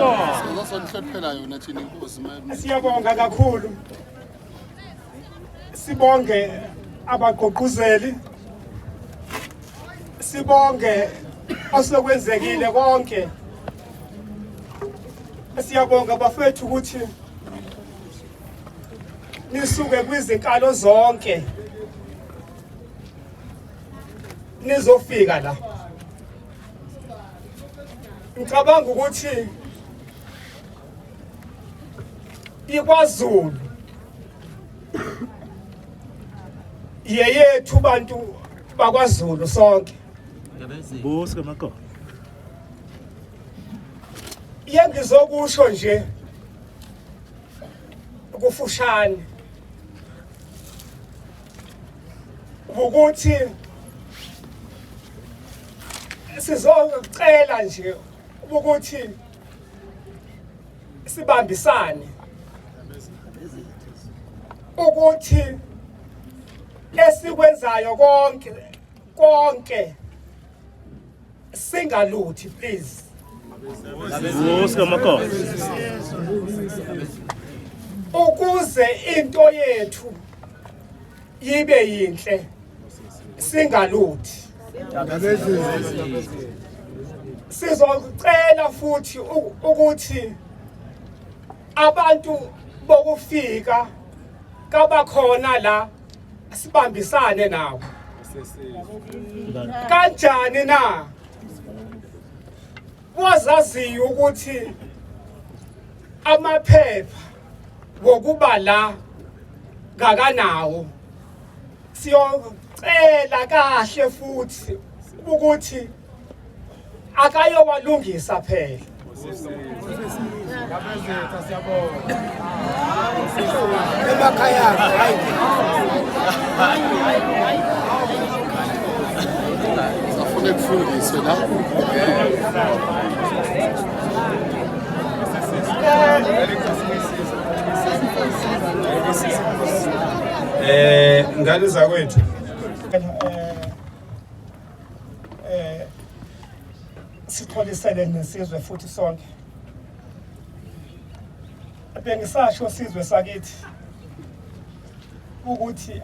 Sizosonhlophela yona thina inkosi. Siyabonga kakhulu. Sibonge abagqugquzeli. Sibonge osekwenzekile konke. Siyabonga bafethu ukuthi nisuke kwizinkalo zonke nizofika la. Ngicabanga ukuthi iKwaZulu yeyethu bantu bakwaZulu sonke. Mbusi kaMaqola. Yengizokusho nje kufushane ukuthi sizocela nje ukuthi sibambisane ukuthi esikwenzayo konke konke singaluthi please. Ukuze into yethu yibe yinhle singaluthi. Sizocela futhi ukuthi abantu bokufika kabakhona la sibambisane nabo. Kanjani na? Wazaziyo ukuthi amaphepha wokuba la kakanawo, siyocela kahle futhi ukuthi akayowalungisa phela. Emakhaya hayi. Safuna kufundiswe la. Ngane zakwethu. Sixolisele nesizwe futhi sonke. Bengisasho sizwe sakithi ukuthi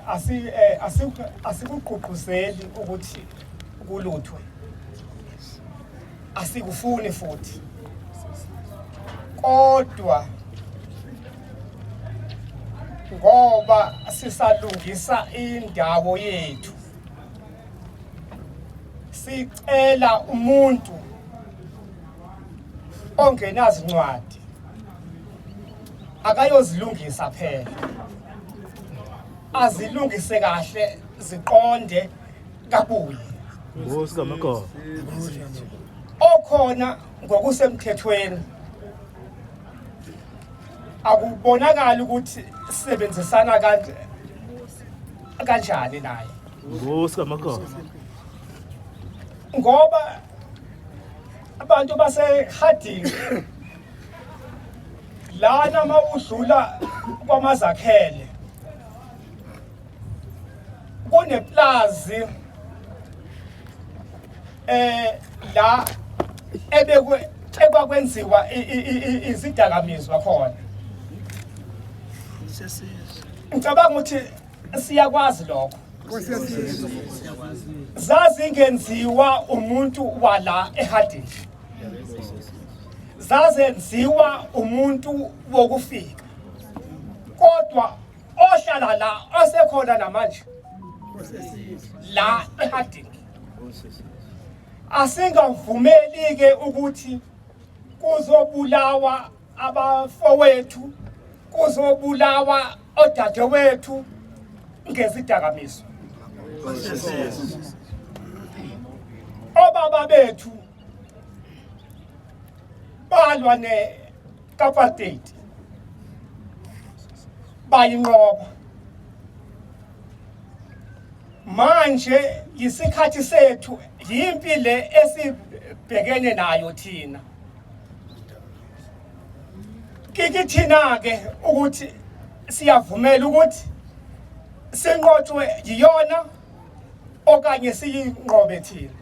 asikugqugquzeli ukuthi kuluthwe, asikufuni futhi, kodwa ngoba sisalungisa indawo yethu sicela umuntu ongenazincwadi akayozilungisa phela, azilungise kahle ziqonde kabuye. Okhona ngokusemthethweni akubonakali ukuthi sisebenzisana kanjani naye. Ngoba abantu baseHarding lana mawudlula kwamazakhele kuneplazi la ebekwe ekwakwenziwa izidakamizwa khona. Ngicabanga ukuthi siyakwazi lokho. Zazingenziwa umuntu wala eHarding, zazenziwa umuntu wokufika, kodwa ohlala la osekhona namanje la eHarding. Asingavumeli ke ukuthi kuzobulawa abafowethu, kuzobulawa odadewethu ngezidakamizwa. Obaba bethu balwa ne-apartheid bayinqoba. Manje yisikhathi sethu, yimpi le esibhekene nayo thina. Kikithina ke ukuthi siyavumela ukuthi sinqotshwe yiyona okanye siyinqobe thina.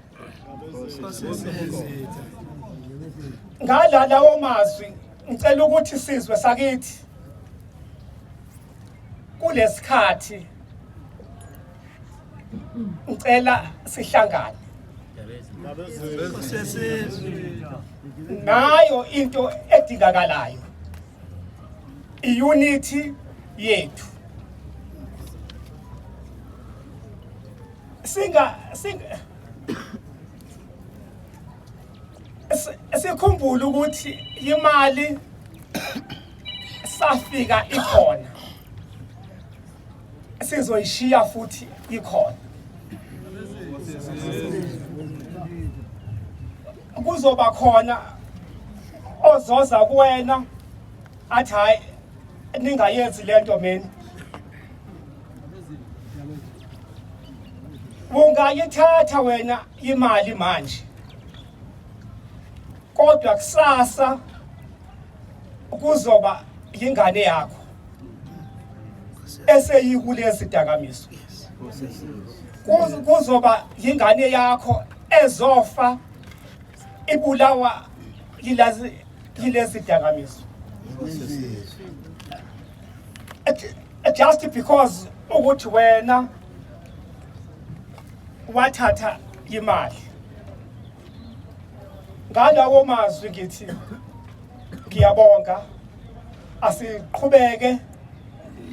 Ngala lawo mazwi ngicela ukuthi sizwe sakithi kulesikhathi ngicela sihlangane nayo into edingakalayo iunity yethu singa singa sikhumbule ukuthi imali safika ikhona sizoyishiya futhi ikhona kuzoba khona ozoza kuwena athi hayi ningayenzi lento mina ungayithatha wena imali manje kodwa kusasa kuzoba yingane yakho eseyikulezi dakamizwa kuzoba yingane yakho ezofa ibulawa yilezi yilezi dakamizwa just because ukuthi wena wathatha imali. Ngalawo mazwi ngithi ngiyabonga, asiqhubeke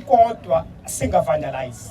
kodwa singavandalize.